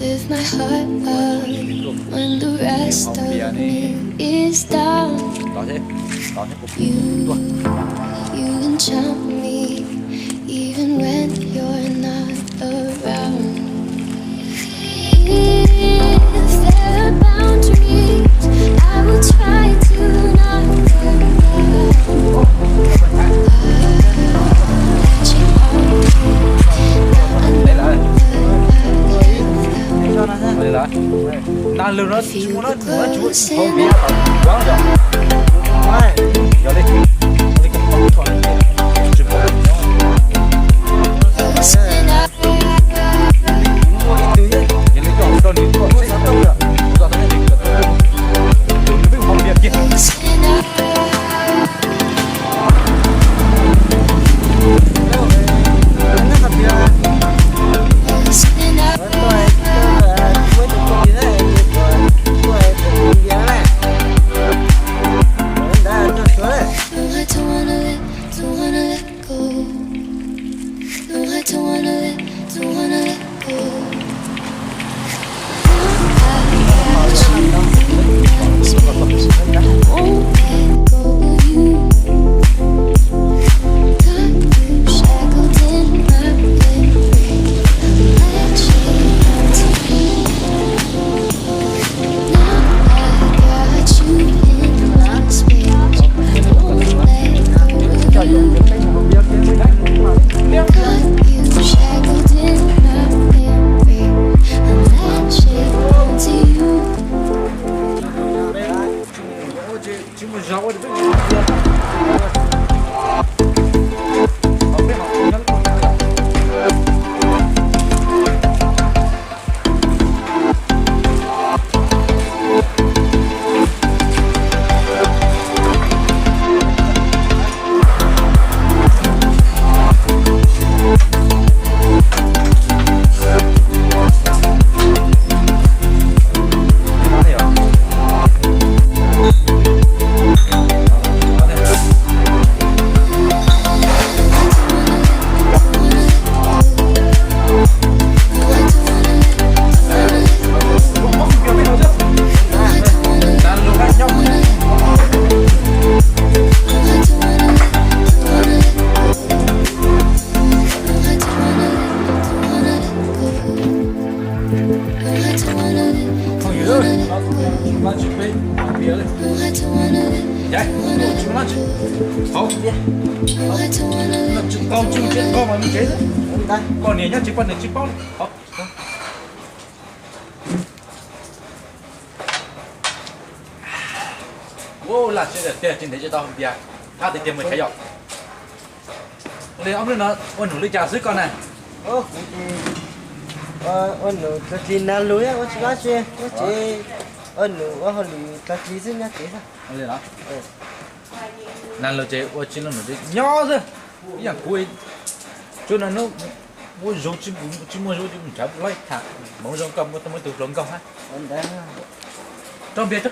Give my heart up when the rest of me is down. You, you enchant me, even when you're not around. If there are boundaries, I will try to not burn them. But you know that I Nag lwg no tsis muaj no, tsis muaj no, tsis muaj no, tsis muaj no. Yog li, yog li, muaj ib tug, yog li coj rau nws tuaj seb, tuaj seb, Koj niam nyob tsis poj niam tsis paub li. Ua laj tsis tiag tsis ntev tsis tau hais tias thab tiag tiag mus tshais yom. Li ob hnub no ua num li cas xwb koj na? Ua num tag kis nag lus ua tsis tau tsi, ua tsev, ua num ua hauj lwm tag kis xwb nyob tsev xwb. Nag lus ces ua tsis tau num nyob xwb, ib yam kuv. Tsuav nag hnub muaj zoo tsis muaj zoo ces mus nrhav laib tham hmoov zoo nkauj, muaj tau muaj ib tug hluas nkauj hab. Rau npias,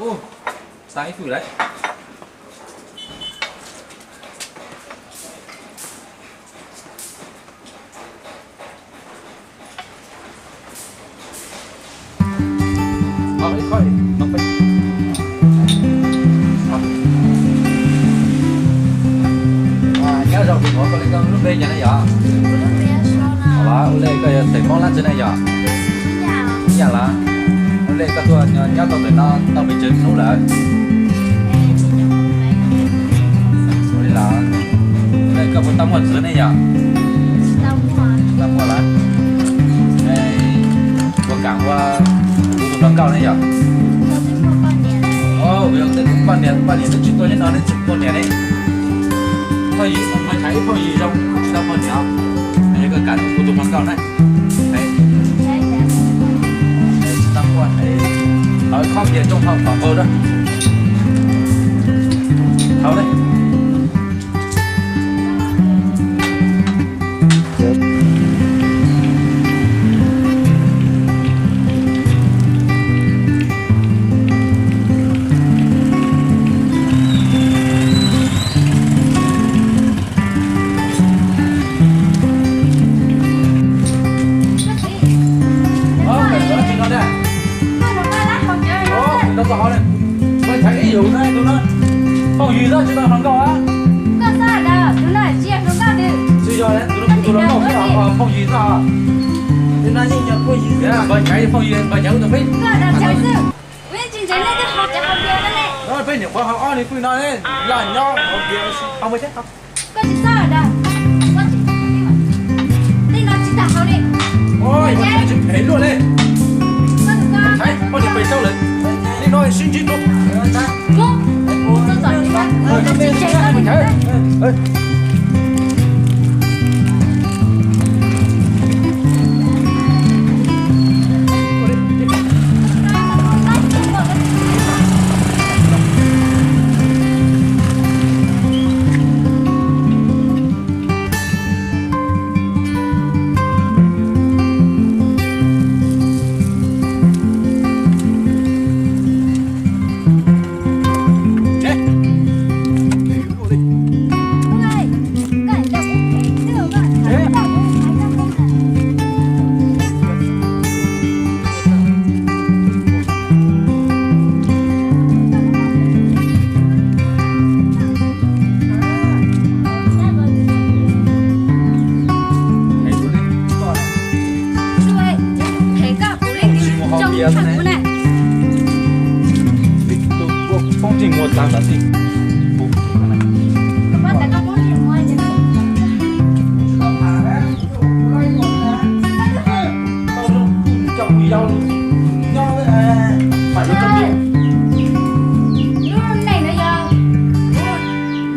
u, tas ib tug lawm. Nyob zoo, kuv thov koj li koj lub npe cas ne yom? Ua li koj yog xeem Hmoob dab tsi ne yom? Ib yam lawm. Ua li koj tuaj nyob tau ntawm no tau pes tsawg hnub lawm? Ua li lawm. Ua li koj puas tau muaj txwv ne yom? Tsis tau muaj lawm. Puas kam ua kuv tus hluas nkauj ne yom? Kuv yog tej kuv poj niam, poj niam twb tsis tuaj nyob no neb tsis poj niam ne. Phauj yim, mus tshais ib phauj yim zoo tsis tau poj niam. Yog koj kam kuv tus hluas nkauj na. Tsis tau muaj, lawv khob npias rooj hauv tom nqaij na. Hauv ne. Yus tsis tau hluas nkauj a? Koj xav tias tus no tsis yog hluas nkauj li. Tsis yog, tus no kuv tus hluas nkauj xwb os, phooj ywg xwb os. Tus no yeej yog phooj ywg xwb. Npawg Chais phooj ywg, npawg Chais ua tus peb. Koj tus Chais xwb, kuv yeej tsis ntseeg nej twb ho cov hau npias no ne. Peb nyuam qhuav haus ob li pwj no ne, laj nyob haus npias, haus npias thiab. Koj tsis txhob dag, tej no tsis tag haus li. Tsis phem luaj li. Koj tus ko, poj niam pem tau lawm, tej no sib ntsib dua. Mus, mus txog tom li, tsis tseg koj li. Poob ntsej muag tag tam sim. Lub neej no yog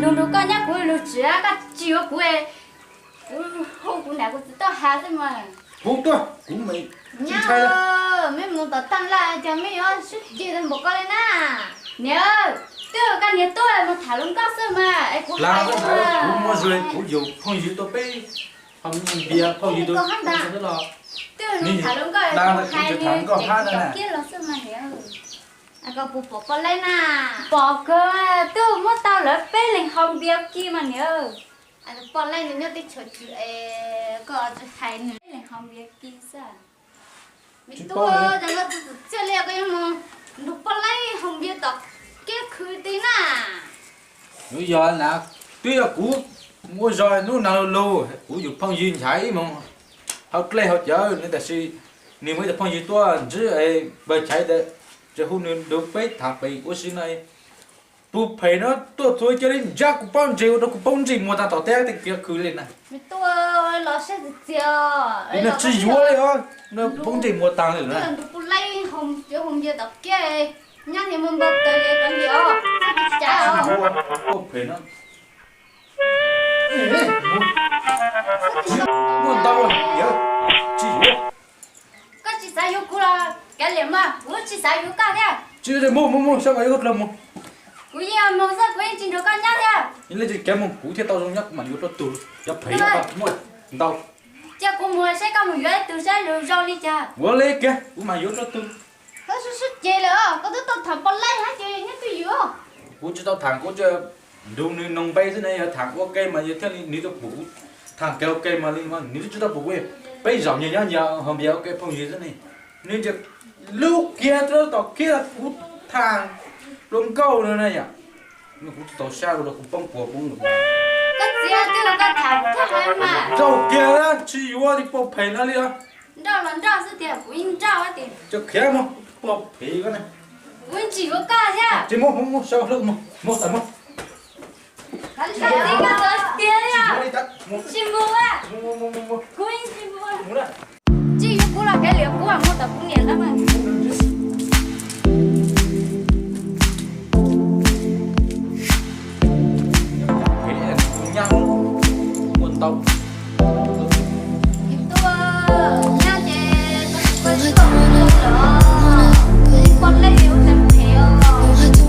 lug nrug koj nyob kuv lug tsis, koj tsis yuav kuv, kuv hu kuv niam kuv txiv tuaj has xwb mas. Hu tuaj, kuv me ntxhais, meb mus tom tag laj cas meb yuav sib ceg tag npaum ko li na. Niam, twb yog koj niam tuaj mus tham hluas nkauj xwb mas es kuv hais, kuv muaj zoo kuv yug phooj ywg tuaj peb, ho npias phooj ywg tuaj los, twb yog mus tham hluas nkauj es kuv hais nws tseem tso kiag los xwb mas niam. Koj puas pom Poj Laib na? Pom kawg, twb muab tau lawv peb leeg haus npias kis mas niam. Poj Laib nws nyob teb chaws twg es koj tsis hais nws, peb leeg haus npias kis xwb. Me tub, cas koj txawj txawj txiaj li koj yuav mus nrug Poj Laib haus npias tom kiab khw ti na. Nws yog na, twb yog kuv ua zog hnub no lug, kuv yug phooj ywg nchaiv ib moos hauv dlej hauv cawv nws, tab sis nws muaj ib tug phooj ywg tuaj ntsib es npawg Chais tes, tseem hu nws nrug peb tham pem ua si no. Tus phem no tuaj txog cia li ntsab kuv pob ntseg ua rau kuv poob ntsej muag tag tom teb tej kiab khw li na. Me tub, los saib txias txias, nws tsis yuav li os, nws poob ntsej muag tag li na. Nrug Poj Laib haus npias tom kiab, nyab niag muaj npau taws li cov niag os, tsis cas os. Tus phem no muaj ntau, tsis yuav. Koj tsis xav yuav kuv los kav liam mas, kuv tsis xav yuav koj thiab. Tsis, mus mus mus, sab nqaij yuav koj dlawg mus. Kuv yeej moog xwb, kuv yeej tsis nrug koj nyob thiab. Yog li tsis kev mus kuv thiaj tau zoo nyob, kuv mam yuav dlua tug. Cov phem no muaj ntau. Cia kuv mus saib koj mus yuav ib tug saib lus zoo li cas. Ua li kiag, kuv mam yuav dlua tug. Koj sib sib ceg lawm, koj twb tau tham Poj Laib hab ces nyob twj ywm. Kuv tsis tau tham, kuv tsuas nrug nws noog npe xwb ne, yog tham ua ke mas yog thiaj li nws tau pum kuv. Tham kev ua ke mas li mas nws tsis tau pum kuv. Peb zaum nyias nyob nyias haus npias ua ke phooj ywg xwb ne. Nws ces lub kiag rau tom kiag kuv tham hluas nkauj no na yom. Nws kuv tsis tau sab ua rau kuv poob puas poob lug. Koj txiv, twb yog koj tham kuv thiaj hais mas. Zaum kiag tsis yuav li poj phem no li os. Nrauj los nrauj xwb tiag, kuv yeej nrauj tiag. Tso khiav mus, poj phem ko na. Kuv yeej tsis yuav koj thiab. Tsis mus, mus, mus, sawv hlub mus, mus tawm mus. Koj txiv, koj txiv tiag thiab. Tsis mus a. Kuv yeej tsis mus. Tsis yuav kuv los kav liam, kuv mus tom kuv niam lawm mas. Phem, kuv nyab muaj ntau. Tub, nyab ces koj tsis koj tsis koj ua lawm os. Poj Laib ua tseem phem os. Muaj tes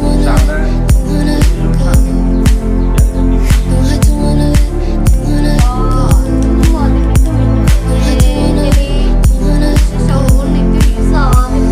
me tub me nyuam ces cia li sib sau ua neej twj ywm xwb os.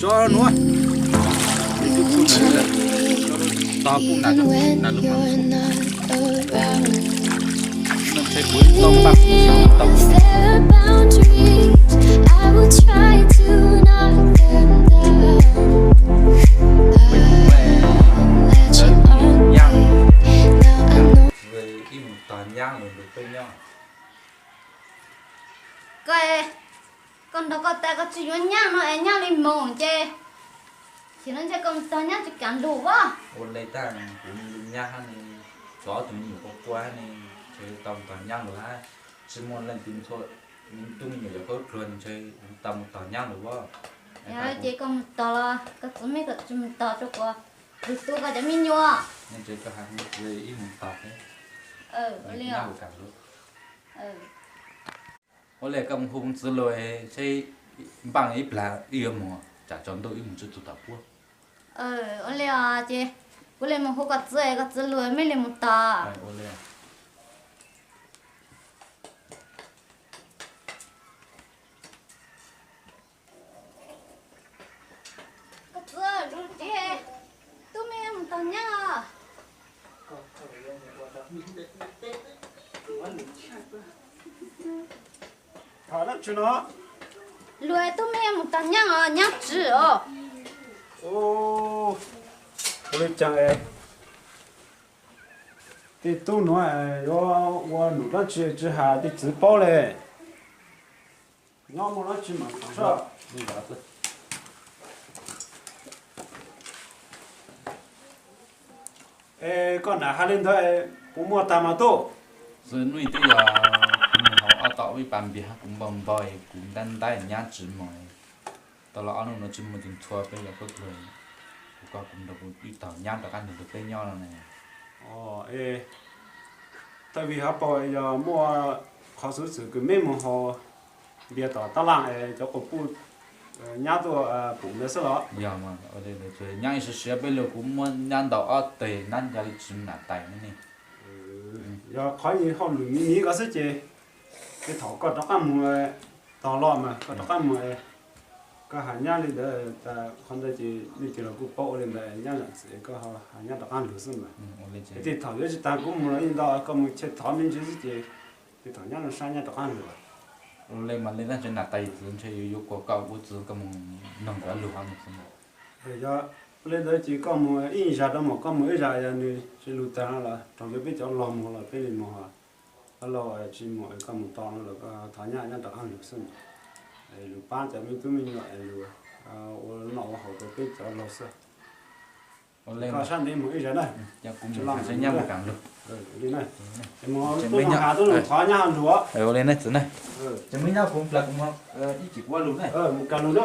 Tso nuav, tog kuj nam nam lub mas, ntshe kuv tau npaj tau. Ib mus tog nyab lug nrug peb nyob. Koj, koj nrog koj tas koj tsis yuav nyab no es nyab li moog ces, sim no ntshe koj mus tog nyab tsis kam lug as. Ua le tag kuv nyab hab ne, cov ob tug me nyuam quaj quaj hab ne, ntshe tau mus tog nyab lug hab. Tsis muaj leej twg txhua, tub me nyuam yuav khaub dluag ntshe tau mus tog nyab lug as. Yog ces koj mus tog los koj txiv mej kom tsis mus tog rua kuv, lug tu koj cov me nyuam. Ua le koj mus hu txiv lug seb npaaj ib plag ib yuav moog tsam tsaus ntuj ib mus tsi txug tom puab. Ua le os ces kuv le mus hu koj txiv, koj txiv lug mej le mus tog. Koj txiv, lug ces tub mej mus tog nyab os. Lug tub mej mus tog nyab os, nyab tsi os. Ua le caag, tej tub nuav yuav ua num dlaab tsi tsi has tej txiv paub le. Nyob muaj dlaab tsi mas tso. Es koj nam has le ntawd, kuv muaj tag mas tub. Xwb nub twb yog kuv mus hauv ob tom ib pas npias hab kuv npau npau kuv ntab ntab nyab tsi moog. Tau los ob nub no tsi muaj tus ntxhua peb yog khaub dluag, kuv koj kuv nrug kuv ib tog nyab rov qab nrug peb nyob no ne. Thaum vim hov paug yog muaj qhov xwm txwm kws mej mus hauv npias tom tab laaj es cov quas puj nyab tuaj pum ntawd xwb los? Yog, nyab ib siab siab peb lug kuv muab nyab ntaus ob teg nab ca li tsi nam tais ne. Yog qhov hauj lwm miv miv ko xwb ces, ces thaum koj rov qab mus tog los mas koj rov qab mus, koj has nyab li ntawd tas qhov ntawd ces leej twg los kuj paub ua li ntawd, nyab zam txim koj has nyab rov qab lug xwb mas. Tej thaum yuav tsi taag kuv mus los ib ntau, koj mus cheb thov me ntsis xwb ces, tej thaum nyab lug sab nyab rov qab lug. Ua le mas le tab sis nam tais txiv ntshe yuav yuav kuas koj ua txiv koj mus noog cov lug hov mus xwb. Yog ua le ntawd ces koj mus ib zag rau mas koj mus ib zag, yog nws tsi lug taag no los raug yuav peb cov laug mus los peb li mus. Ob laug tsi mus koj mus tau no los koj thov nyab nyab rov qab lug xwb mas. Lug paab cov me tub me nyuam es lug ua noj ua haus rau peb cov laug xwb. Koj sab ntev mus ib zag na. Ua li na txiv na. Ces mus ib nyab kuv plag kuv mus ib chim kuv lug na. Mus kag lug na.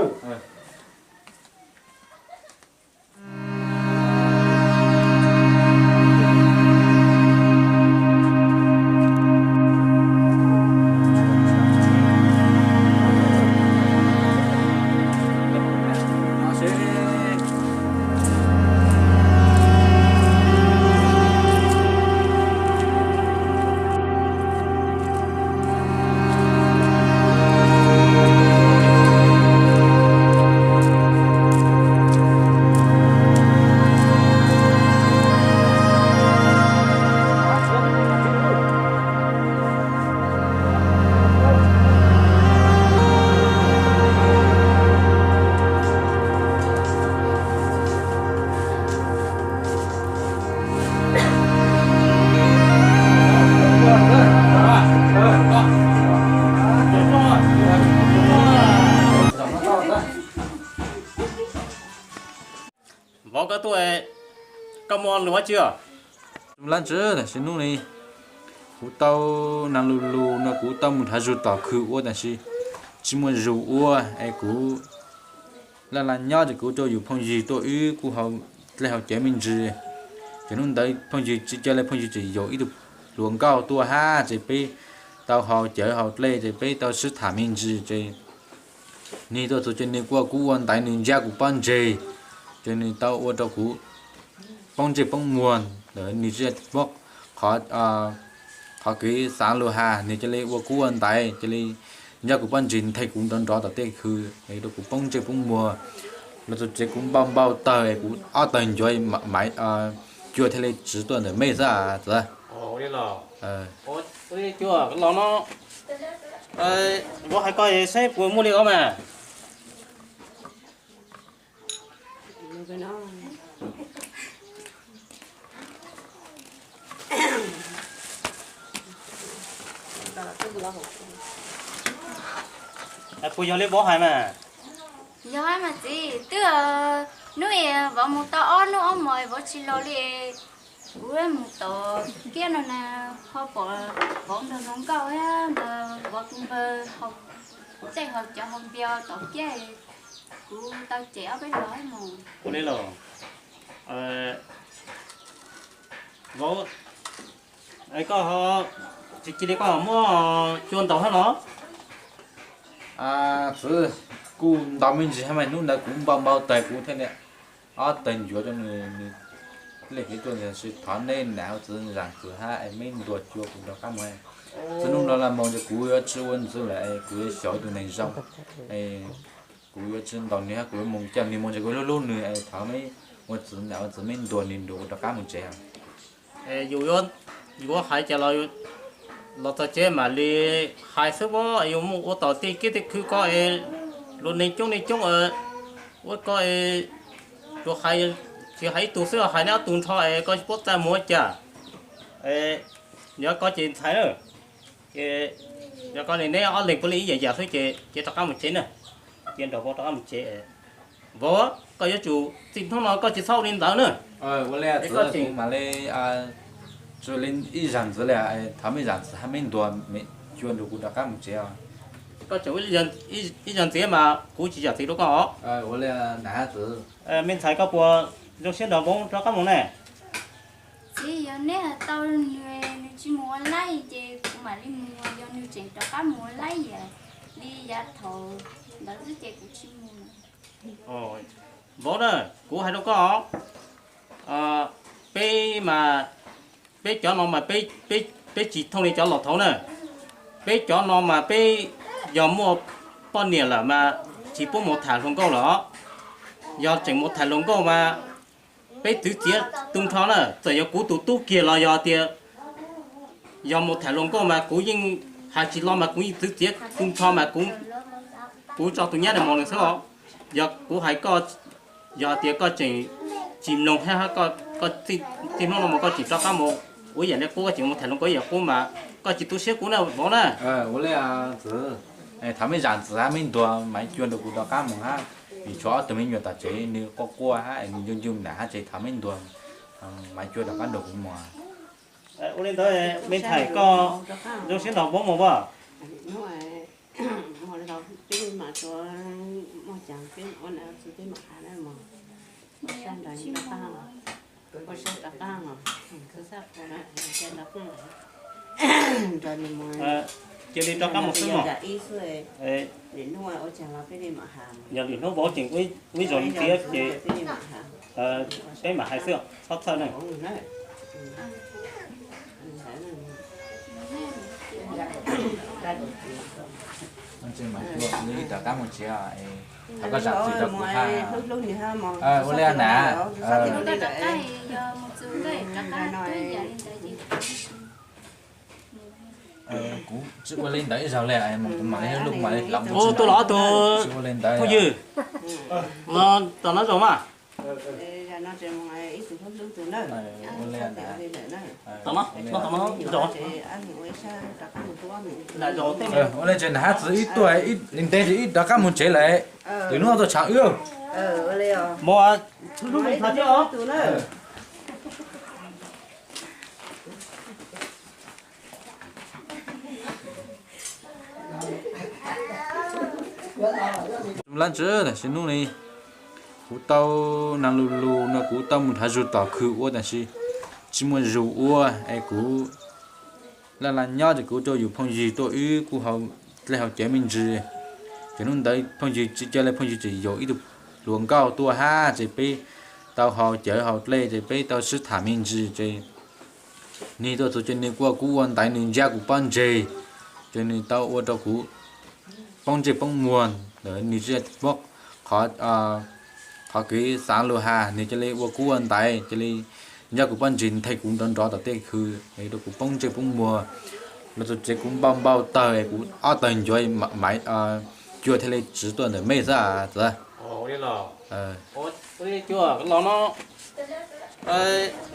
Vauv, koj tuaj, koj muaj lus dab tsi os? Lab ntsis, tam sim nub ne kuv tau nag lug lug no kuv tau mus nrhav zug tom khw ua tam sim tsi muaj zug ua es kuv laj laj nyob ces kuv rau yus phooj ywg tuaj wb kuj haus dlej haus cawv me ntsis. Ces hnub ntawd phooj ywg tsi ca le phooj ywg tseem yaum ib tug hluas nkauj tuaj hab ces peb tau haus cawv haus dlej ces peb tau sib tham me ntsis ces nwg tuaj txug ces nwg kuj ua kuv ua ntaiv, nwg ncaj kuv pob ntseg, ces nwg tau ua rau kuv poob ntsej poob muag ntawd, nwg tsi muab qhov kev xaav lug has, nwg ca le ua kuv ua ntaiv, ca le ncaj kuv pob ntseg nthe kuv nrov nrov tom tej khw, rau kuv poob ntsej poob muag. Los txog tsev kuv npau npau taws, kuv ob tawg ncuav, Maiv Cua thiaj li tsiv tuaj ntawm mej xwb txiv. Cua los no, vauv hais koj saib puas muaj li os mas. Puas yog li vauv hais mas? Yog mas txiv, twb hnub vauv mus tau ob hnub ob hmos vauv tsis los li. Kuv mus tom kiab no na, ho pom vauv nrog zoo nkauj thiab nrog vauv tus npawg tej haus cov haus npias tom kiab, kuv tau cem ob peb los mus. Ua li los, vauv, koj tsis cia li koj muab cua ntaus thiab los? Txiv, kuj ntaus me ntsis thiab mas hnub ntawd kuv npau npau taws kuv thiaj li ob tawg ncuav rau nws, nws hle kev tuaj ntag. Thov nej nam txiv zam txim hab es meb ntuas cua kuv rov qab mus. Txij hnub no los mus ces kuv yuav tsis ua ntxiv lawm es kuv yuav xyaum tus neeg zoo. Kuv yuav tsis ntaus nws hab kuv yuav mus coj nws mus ces kuv hlub hlub nws es thov meb ua txiv nam ua txiv meb ntuas nws nrug kuv rov qab mus tsev. Yus yuav hais cas los, los txog tsev mam li hais xwb as, yus mus ua tom tej kiab tej khw ko es luag neeg coob neeg coob ua ko es luag hais, tsis hais ib tug xwb hais neb ob tug nrho es koj tsis paub txaj muag ua cas. Yog koj ces ntxhais na, yog koj li neb ob leeg puav leej ib yam yam xwb ces cia rov qab mus tsev na, cia nrog vauv rov qab mus tsev. Vauv, koj yuav tsum txij hnub no koj tsis txhob ua li ntawd na. Ua li txiv, kuv mam li tsis ua li ib zag ntxiv li. Thov meb zam txim hab meb ntuas cua nrug kuv rov qab mus tsev os. Koj tseem ua ib zag ntxiv mas kuv tsis zam txim rau koj os. Ua li nam hab txiv. Me ntxhais, koj puas zoo siab nrog vauv rov qab mus ne? Txiv, yog neb hais tau nws, nws tsis mus ua laij ces kuv mam li mus, yog nws tseem rov qab mus ua laij yam li yav thaum ntawd xwb ces kuv tsis mus. Vauv na, kuv hais rau koj, peb mas, peb cov no mas peb tsis thooj li cov laus thaud na. Peb cov no mas peb yog muaj poj niam lawm mas tsis pub mus tham hluas nkauj lawm os. Yog tseem mus tham hluas nkauj mas peb txwv txiav tu nrho na, txawm yog kuv tus tub kiag los yog tias yog mus tham hluas nkauj mas kuv yeej hais tsis lo mas kuv yeej txwv txiav tu nrho mas kuv tso tus nyab no mus nws xwb os. Yog kuv hais koj, yog tias koj tseem tsis mloog thiab, txij hnub no mus koj tseem rov qab mus ua yam li qub, koj tseem mus tham hluas nkauj ib yam qub mas koj tsis tu siab kuv na vauv na. Ua li txiv, thov meb zam txim hab meb ntuas Maiv Cua nrug kuv rov qab mus hab, vim tshuav ob tug me nyuam tom tsev nws quaj quaj hab nws ncoo ncoo nam hab ces thov meb ntuas Maiv Cua rov qab nrug kuv mus. Ua li ntawd me ntxhais koj zoo siab nrog vauv mus as. Cia li rov qab mus xwb mog. Yog lwm hnub vauv tseem ua ib zaug ntxiv ces peb mam hais xwb, txhob txhawj ne. Rov qab mus tsev, thov koj zam txim rau kuv hab. Ua li nam. Kuv tsis ua li ntawd ib zaug li, mus kuv mam li hlub mam li hlub. Tus los tus phooj ywg no tom no zaum mas. Ua li ces nam hab txiv ib tuaj li ntawd ces wb rov qab mus tsev lawm. Lwm hnub tuaj tshav wb. Mus, hlub hlub thiab os. Lab ntsis tam sim hnub no kuv tau nag lug lug no kuv tau mus nrhav zug tom khw ua tab sis tsis muaj zug ua es kuv laj laj nyob ces kuv coj yus phooj ywg tuaj wb kuj haus dlej haus cawv me ntsis. Ces hnub ntawd phooj ywg tsis cia li, phooj ywg tseem yaum ib tug hluas nkauj tuaj hab ces peb tau haus cawv haus dlej ces peb tau sib tham me ntsis ces nws tuaj txug ces nws kuj ua kuv ua ntaiv, nws ntsia kuv pob ntseg ces nws tau ua rau kuv poob ntsej poob muag ntawd, nws tsis muab qhov Qhov kev xaav lug has, nwg cia li ua kub ua ntaiv, cia li nyob kuv pob ntseg nthe kuv nrov nrov tom tej khw, es rau kuv poob ntsej poob muag. Los txug tsev kuv npau npau tawg, kuv ob tawg ncuav, Maiv Cua thiaj li tsiv tuaj ntawm mej xwb txiv.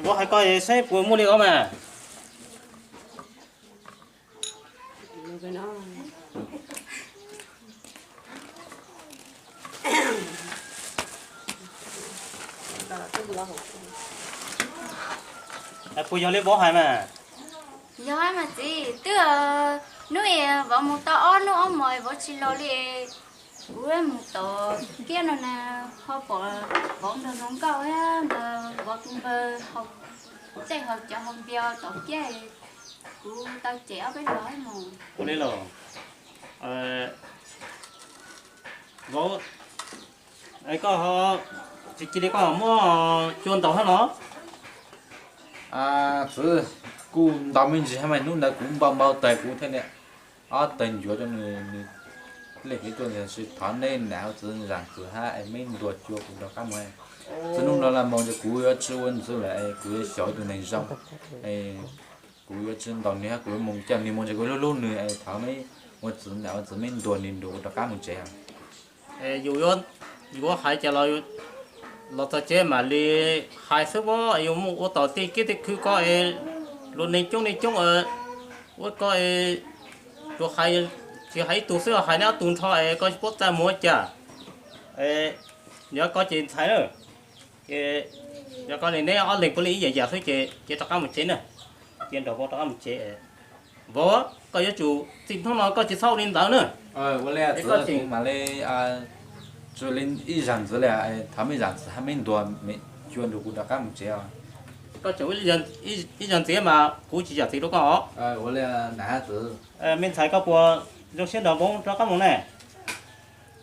Vauv hais koj saib puas muaj li os mas. Puas yog li vauv hais mas? Yog mas txiv, twb hnub vauv mus tau ob hnub ob hmos vauv tsis los li. Kuv mus tom kiab no na, ho pom vauv nrog hluas nkauj thiab nrog vauv tus npawg tej haus cov haus npias tom kiab, kuv tau cem ob peb los mus. Ua li los, vauv, koj tsis cia li koj muab cua ntaus hab los? Txiv, kuj ntaus me ntsis hab mas hnub ntawd kuv npau npau tawg kuv thiaj li ob tawg ncuav rau nws, nws dlej kev tuaj. Tab sis thov neb nam txiv zam txim hab es meb ntuas cua kuv rov qab mus. Txij hnub no los mus ces kuv yuav tsi ua ntxiv lawm es kuv yuav xyaum ib tug neeg zoo. Kuv yuav tsi ntaus nws hab kuv yuav mus coj nws mus ces kuv hlub hlub nws es thov meb ua txiv nam ua txiv meb ntuas nws nrug kuv rov qab mus tsev. Yus yuav hais cas los, los txog tsev mam li hais xwb, yuav mus ua tom tej kiab tej khw ko es luag neeg coob neeg coob ua ko es, tsuas hais, tsis hais ib tug xwb, hais neb ob tug nrho es koj tsis paub txaj muag ua cas. Yog koj ces ntxhais na, ces yog koj li neb ob leeg puav leej ib yam yam xwb ces cia rov qab mus tsev na, cia nrog vauv rov qab mus tsev. Vauv, koj yuav tsum txij hnub no koj tsis txhob ua li ntawd na. Ua li txiv, kuv mam li, tsis ua li ib zag ntxiv li, thov meb zam txim hab meb ntuas cua nrug kuv rov qab mus tsev os. Koj tseem ua ib zag ntxiv mas kuv tsis zam txim rau koj os. Ua li nam txiv. Me ntxhais, koj puas zoo siab nrog vauv rov qab mus ne?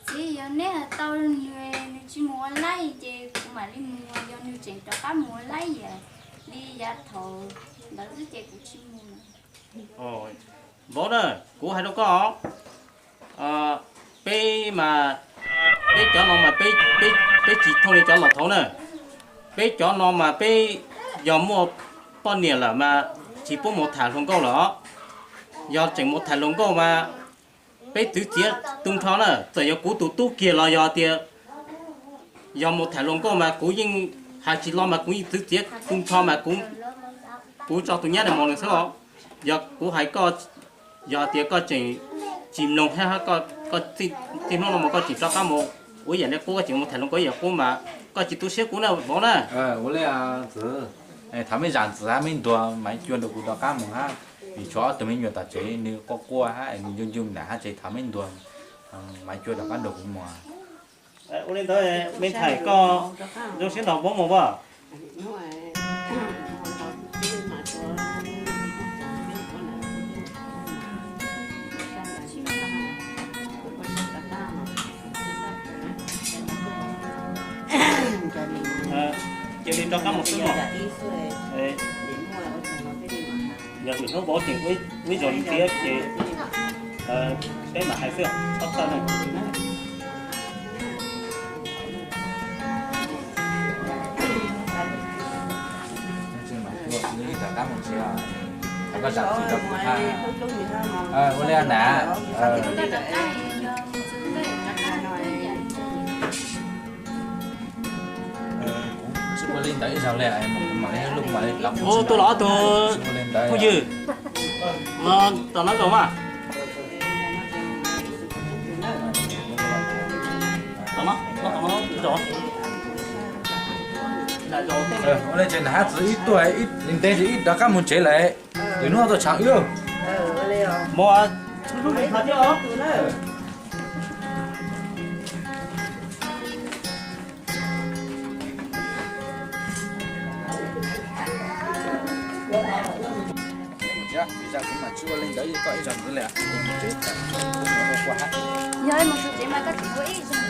Txiv, yog neb hais tau nws, nws tsis mus ua laij ces kuv mam li mus, yog nws tseem rov qab mus ua laij yam li yav thaum ntawd xwb ces kuv tsis mus. Vauv na, kuv hais rau koj, peb mas, peb cov no mas peb tsis thooj li cov laus thaud na. Peb cov no mas peb yog muaj poj niam lawm mas tsis pub mus tham hluas nkauj lawm os. Yog tseem mus tham hluas nkauj mas peb txwv txiav tu nrho na, txawm yog kuv tus tub kiag los yog tias yog mus tham hluas nkauj mas kuv yeej hais tsis lo mas kuv yeej txwv txiav tu nrho mas kuv tso tus nyab no mus nws xwb os. Yog kuv hais koj, yog tias koj tseem tsis mloog thiab, txij hnub no mus koj tseem rov qab mus ua yam li qub, koj tseem mus tham hluas nkauj ib yam qub mas koj tsis tu siab kuv na vauv na. Ua li txiv, thov meb zam txim hab meb ntuas Maiv Cua nrug kuv rov qab mus hab, vim tshuav ob tug me nyuam tom tsev nws quaj quaj hab nws ncoo ncoo nam hab ces thov meb ntuas Maiv Cua rov qab nrug kuv mus. Ua li ntawd me ntxhais koj zoo siab nrog vauv mus as. Cia li rov qab mus xwb os. Yog vim hnub vauv tseem ua ib zaug ntxiv ces peb mam hais xwb, txhob txhawj na. Koj zam txim rau kuv hab. Ua li na. Tsis ua li ntawd ib zaug li, mam li lub mam li los. Ua tus los ob tug phooj ywg, los tom no zaum mas. Ua li ces nam hab txiv ib tuaj li ntawd ces ib rov qab mus tsev lawm. Lwm hnub tuaj tshav wb. Mus, lub lub li qhov thiab os. Yog, ib zag kuv mam tsis ua li ntawd koj ib zag ntxiv li. Yog mus tsev mas koj tsis ua ib zag ntxiv.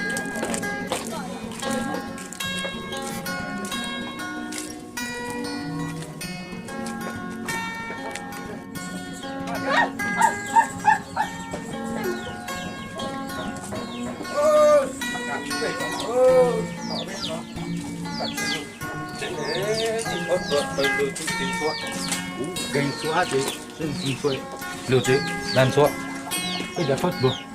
Lug tsev, lug tsev, daj ntxhua, peb cov txhob tsuag.